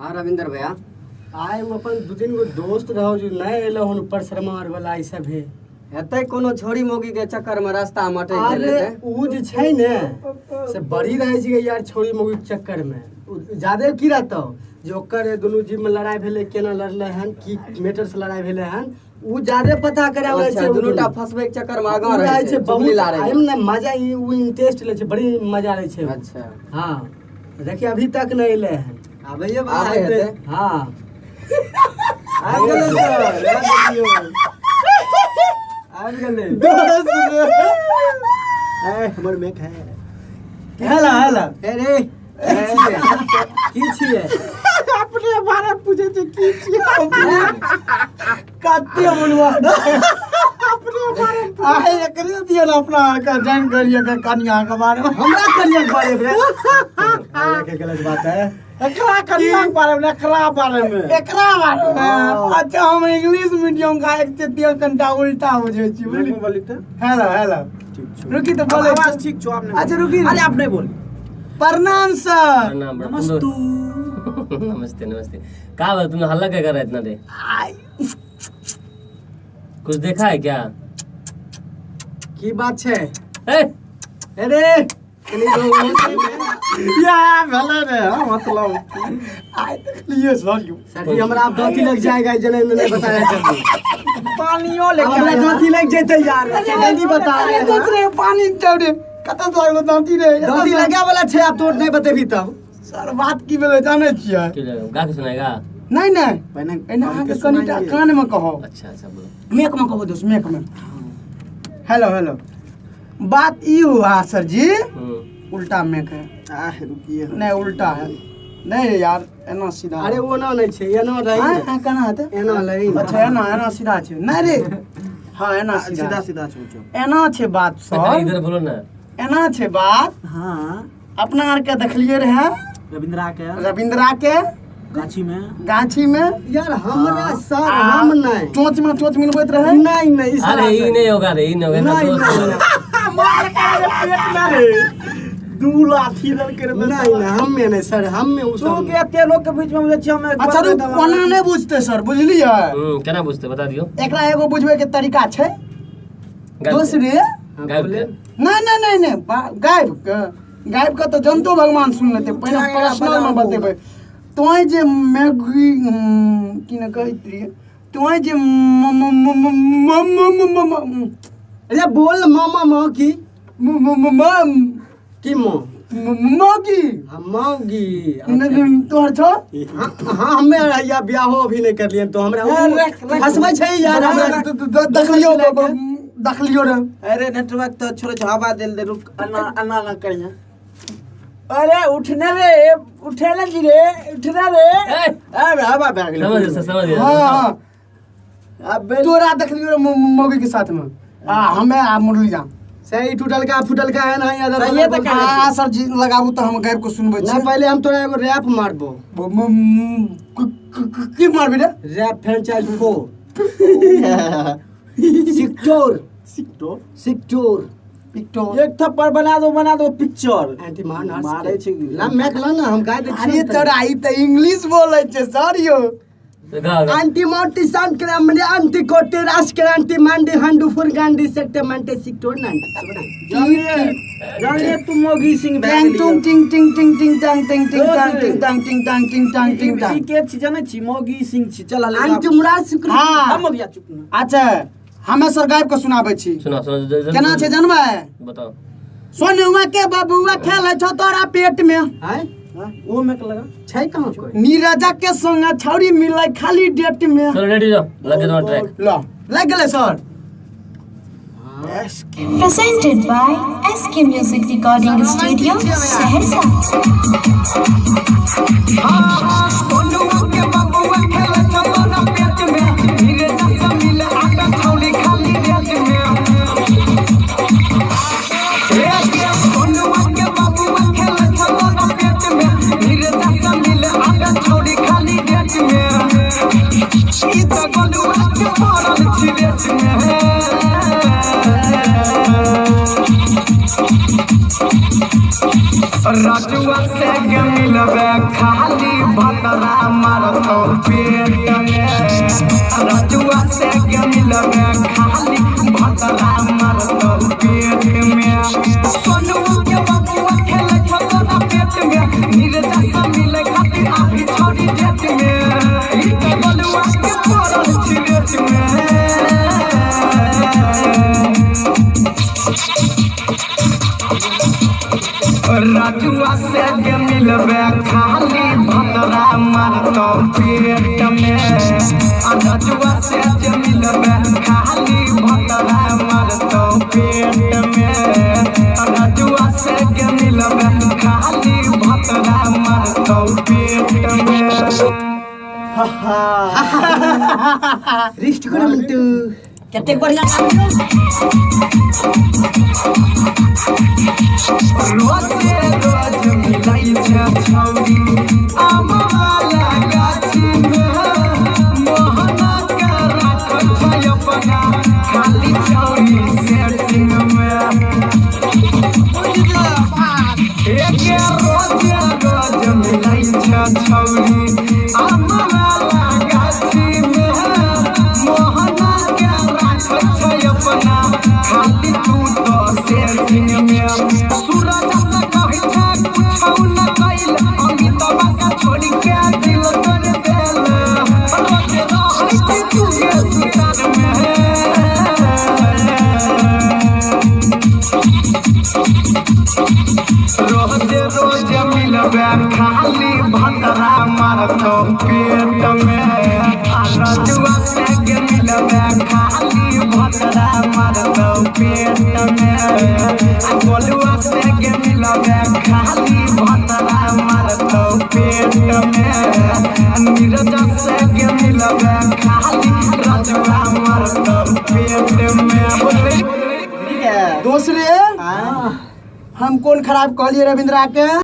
हाँ रविंद्र भैया, आइ ओ अपन 2-3 गो दोस्त रहो जो नहीं एलो हन ऊपर शर्मा आर वाला ई सब है। हेतै कोनो छोरी मोगी के चक्कर में रास्ता में अटक गेल अरे हेतै। उ जे छै ने से बड़ी रहै छै यार छोरी मोगी के चक्कर में। ज्यादे की रहतौ जे ओकर दुनू जीव में लड़ाई भेलै, केना लड़लै हन, की मैटर से लड़ाई भेलै हन, उ ज्यादे पता करे वाला अच्छा, छै। दुनू टा फंसबै के चक्कर में आगाँ उ रहै छै, बहुत चुगली लारै छै। एहिमे ने मजा उ इंटरेस्ट लै छै, बड़ी मजा लै छै। अच्छा हाँ देखिए अभी तक नहीं एलै हन। आबैये वाला आबै हेतै। हेतै। हाँ आबि गेलै सर, आबि गेलै। ए हमर मेक है। हेलो हेलो अरे की छियै? अपने बारे पूछे छै की छियै? कते बोलबा अपने बारे आहे एकरे दियो ना अपना के जान करिए के कनिया के बारे में। हमरा कनिया के बारे में के गलत बात है। एकरा कनिया के बारे में, एकरा बारे में, एकरा बारे में। अच्छा हम इंग्लिश मीडियम का एक ते कनिटा उल्टा बुझै छी, बुझली? बोली त हेलो हेलो रुकी तो बोले। आवाज ठीक छो, आप नहीं। अच्छा रुकी। अरे आप नहीं बोली। प्रणाम सर। प्रणाम। नमस्तु। नमस्ते नमस्ते। का बात तुमने हल्ला क्या कर रहा है इतना देर? कुछ देखा है क्या? की बात छै? ए अरे या भले रे, हाँ, मतलब आइ देखलिए सर you. Sir जी हमरा आब दाँती लग जाएगा, जने नहीं बताया जल्दी। पानियो लेके हमरा दाँती लग जेतै यार, जल्दी बता। अरे दोस्त रे पानी चौड़े कतऽ से लागलो दाँती रे? दाँती लगे वाला छै, आब तोर नहीं बतेबी तब। सर बात की भेलै जानै छियै? क्यों जाएगा? गा के सुनाएगा? नहीं नहीं पहिने एना अहाँके कनिटा कान में कहब। अच्छा अच्छा बोलो। मेक में कहबो दोस्त, मेक में। हेलो हेलो बात ई हुआ सर जी, उल्टा मेक है। आह रुकिए। नहीं उल्टा है नहीं यार, एना सीधा। अरे ओना नहीं छै, एना रही। हां केना हेतै? एना रही। अच्छा एना एना सीधा छै। नहीं रे हाँ एना सीधा सीधा सीधा छो। एना छै बात सर, इधर बोलो ना। एना छै बात। हाँ अपना आर के देखलिए रहे रविंद्रा के गाछी में, गाछी में यार हमरा सर हम नहीं चोंच में चोंच मिलबैत रहे। नहीं नहीं अरे ई नहीं होगा रे, ई नहीं होगा। नहीं नहीं मार के रे पेट में रे दू लाठी लल के रे। नहीं नहीं हम में नहीं सर, हम में उ तू के एते लोग के बीच में बुझै छी हम। अच्छा रुक, कोना नहीं बुझते सर, बुझलिए? केना बुझते बता दियो। एकरा एगो बुझबै के तरीका छै दोसरे। नहीं नहीं नहीं नहीं गायब के, गायब के तो जनतो भगवान सुन लेते। पहले पर्सनल में बतेबै। तोय जे मैगी की न कहैत रहियै, तोय जे म म म म म म अरे बोल मामा माँ की म म म की माँ मौगी मौगी तोहर छौ? हाँ हमे या ब्याहो अभी नहीं करलियै तो हमरा हंसबै छै यार। हमरा देखलियो देखलियो रे। अरे नेटवर्क तो छोड़ो छो, हवा देल दे रुक, अन्ना अन्ना ना करिया। अरे उठने रे, उठे ना जी रे, उठने रे। अरे हवा भए गेलै। समझ समझ। हां हां अब तोरा देखलियो रे मौगी के साथ में। आ हमे आ मुरली जा सही टूटल का फूटल का है ना यार। सही तो हां सर जी लगाबू तो हम गायब को सुनबै छी। ना पहले हम तोरा एगो रैप मारबो। की मारबी रे? रैप फ्रेंचाइज 4 सिक्टोर सिक्टोर सिक्टोर पिक्चर एक थप्पड़ बना दो पिक्चर। एंटी मान मारे छै ना मैक ला ना हम गाय दे। अरे तोरा ई त इंग्लिश बोलै छै सर यो। आंटी मोटी सान क्रामने आंटी कोटे रास क्रांति मांडी हांडू फुर गांडी सेक्टे मांटे सिक्टोर नांटी। जानिए तुम मोगी सिंह टंग टुंग टिंग टिंग टिंग टिंग टांग टिंग टिंग टांग टिंग टांग टिंग टांग टिंग टांग टिंग टांग। के छी जानै छी मोगी सिंह छी। चल हले आंटी मुरा शुक्र। हां हम मोगिया चुप ना। अच्छा हमे सर गायब के सुनाबै छी। सुना सुना केना छै जानबै? बताओ। सोनुआ के बबुआ खेलै छौ तोरा पेट में। हैं वो में के लगा छै कहां कोई? नीरजा के संग छौरी मिलै खाली डेट में। चलो रेडी जाओ, लग गया तुम्हारा ट्रैक। ल लग गेलै sir. Presented by SK Music Recording Studio, Saharsa. Sonua के बबुआ खेलै छौ तोरा पेट में, नीरजा से मिले आटा छौरी खाली रेट में। सोनुआ के बबुआ खेलै छौ तोरा पेट में, नीरजा से मिले आटा छौरी खाली रेट में। ई त गोलुआ के पड़ल छी रेट में। रजुआ से मिलबे खाली भत मारतो पेट में रजुआ से गे मिलबे खाली भतरा मारतो पेट में सोनू के बबुआ खेले छौ तोरा पेट में नीरजा से मिले खातिर अभी छोड़ी जेत में ई त गोलुआ के पड़ल छी रेत में रजुआ से गे मिलबे खाली भतरा मारतो पेट में रजुआ से गे मिलबे खाली भतरा मारतो पेट में रजुआ से गे मिलबे खाली भतरा मारतो पेट में। रिस्ट करो मिंटू कतेक बढ़िया काम रोजे रोज मिलै छै छौरी आमवाला गाछी में मोहना के राखै छै अपना खाली छौरी सेटिंग में एके रोजे रोज मिलै छै छौरी आमवाला गाछी में मोहना के राखै छै अपना खाली तू तो सेटिंग में सूरज से कहै छै कुछौ न कैल अमिताबा के छोड़ि के दिल तोड़ देल रोज रहै छी तू गे सुतार में रोज रोज मिलबे खाली भतरा मारतो पेट में रजुआ से गे मिलबे खाली भतरा मारतो पेट में गोलुआ से गे मिलबे खाली भतरा मारतो पेट में नीरजा से गे मिलबे खाली रजुआ मारतो पेट में। दोसरे हम कोन खराब कहलिए रविंद्रा के?